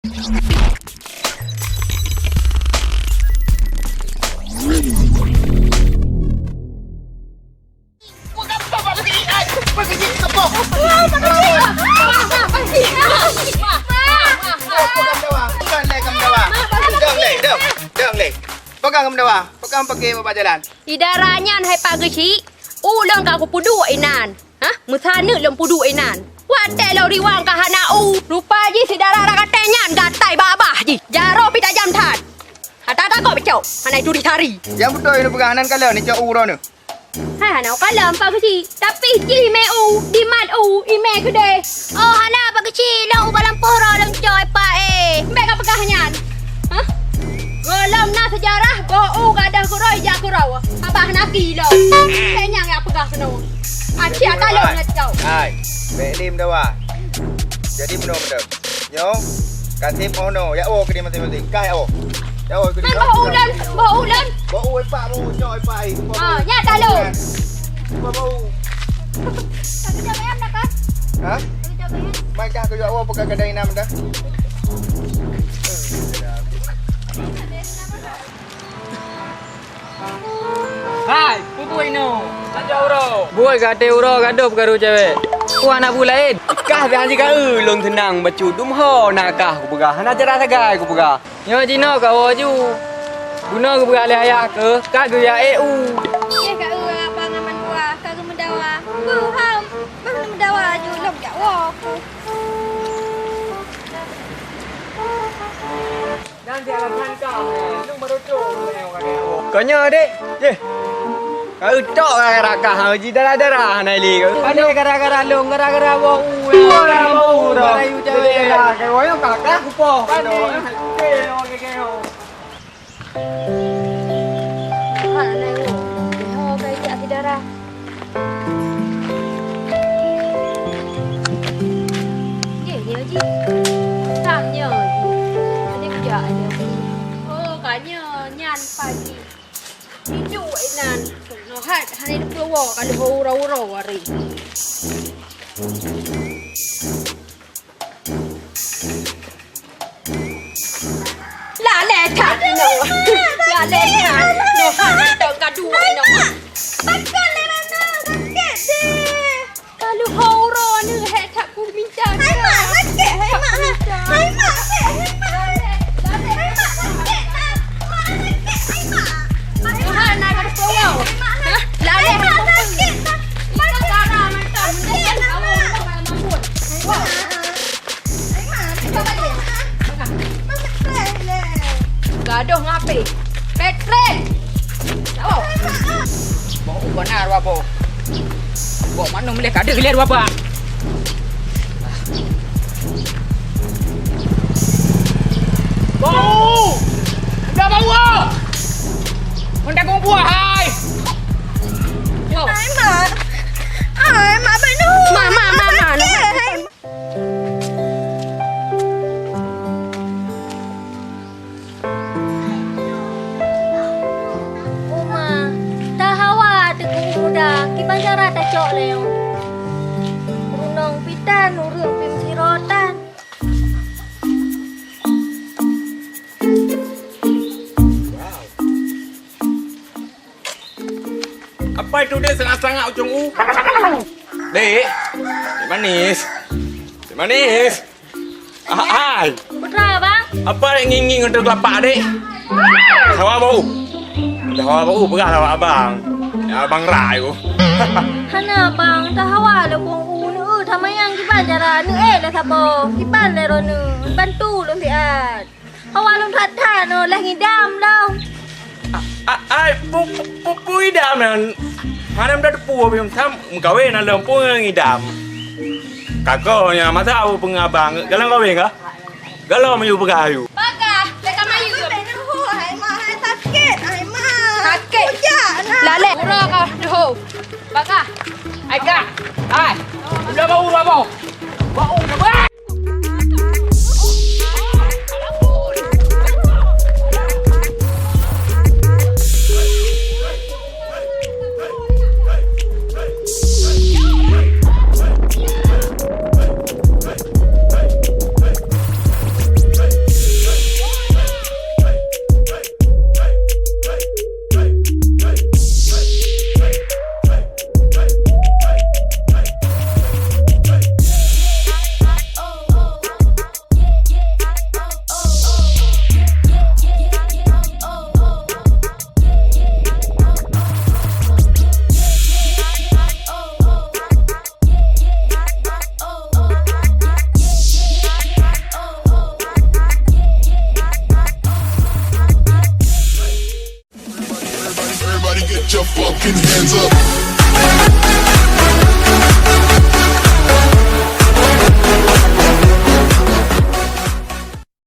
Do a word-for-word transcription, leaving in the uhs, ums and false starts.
Pegang lé, dong. Dong lé. Pegang meudawa. Pegang paké babah jalan. Di dara nyan hai Pak Geuchik, ulôn ka kupeuduek inan. Hah? Meusaneuk lôn peuduek inan. Watèe lôn riwang ka hana u. Rupa jih si dara rakaté nyan gatai babah jih. Jaroe pih tajam that. Ata takot beucok, hana ituri sari. Nyang beutôi neupeugah nan kalon icok u droeneuh. Hai hana u kalon Pak Geuchik, tapi jih mé u, dimat u, imé keudeh. Oh hana Pak Geuchik, lôn u ka lampôh roh lôn cok Pak eh. Bèk ka peugah nyan. Hah? Gohlom na seujarah boh u gadôh keudroe jak keudroe. Abah naki lom. Kayang nyang jak peugah keunoe. Aci ata lôn nyan cok. Hai, bèk lé meudawa. Jadi bunoe meudawa. Nyoe, kaseb oh no, jak woe keudéh maséng-maséng. Kah jak woe. Jak woe keudéh. Nyan boh ulôn, boh ulôn. Boh u ipak, boh u nyoe ipak ai. Ah, nyan dah lôn. Boh, boh u. Kau jawab ayam dah, Kak? Ha? Kau jawab ayam? Mai kah keu jak woe peugah kadang inam dah. Hai, peue buet inoe? Tajak uroe. Buet ka até uroe gadôh peukaru cewek. Peue hana buet laén? Kah biasa jih ka eu lôn seunang bacut dum ho na kah kupeugah, hana cara sagai kupeugah. Nyoe jinoe ka woe ju. Bunoe geupeugah lé ayah keuh, ka geujak ék u. Yeh ka eu abang ngon mandua, ka geumeudawa. Peue ham? Bah neumeudawa ju lom jak woe ku. Konyo dek, yeh. Kau tok gara-gara kah, ji darah-darah hana lé kau. Pane gara-gara lôn, gara-gara boh u. Gara-gara boh u dah. Gara-gara u cewek. Gara-gara kau yang kakak kupoh. Pane. Oke, oke, oke. Hana nyoe, nyoe ka ijak si dara. Jih nyoe jih. Tam nyoe jih. Ada kujak nyoe. Oh, ka nyoe nyan pagi. Ijuk inan. Nohat hana dikeluar kalau ura-ura wari. Lalé that inoe. Lalé that. Noha mantong gaduek inoe. Pakon lé Rana sakét deh. Kalu ho uroe neuh hek that ku minta. Hai mak sakét, hai mak. Hai mak sakét, hai mak. Lalé. Hai mak sakét. Mak sakét, hai mak. Hai mak. Hai mak sakét. Lalé. Hai mak sakét. Mak sakét. Hai mak. Gadoh ngapé? Petren! Oh. Bok u kona dua bok. Bok mana boleh kada gilian dua bak. Bok u! Udah bau ah! Mentang buah hai! Yo. Hai, Mak. Hai, Mak, bantu. Mak, Mak, Mak, Mak. Sakét, hai. Uma, tahawa teungku muda, kiban cara tacok lé nyoe. Runong pih tan, ureueng pih meusidroe tan. Apa itu, Dek, sangat-sangat ujong u? Dek, Dek Manis. Dek Manis. Ah, hai. Putra, Bang. Apa Dek nging-nging untuk kelapa, Dek? Hawa bau. Hawa bau, peugah hawa abang. Ya, abang rai ku. Hana, Bang. Tahawa lé ujong u, neu, tamayang kiban cara, neu, eh, dah saboh. Kiban lé droeneuh. Bantu lôn siat. Awak lôn that-that nyoe lheueh ngidam lom. A-, a-, ai, pu-, pu-, pu-, pu idam nyan. Hana meuda teupeu bim tham meukawen na lom peue ngidam. Kakoe nyan masa au peungabang galom kawen kah? Galom ayu peugah ayu. Bagah, leka mayu. Hai mak, hai sakét, hai mak. Sakét. Ujak na. Lalek. Uroe kah doh. Bagah. Ai kak. Ai. Udah bau, udah bau. Bau, udah bau. Your fucking hands up.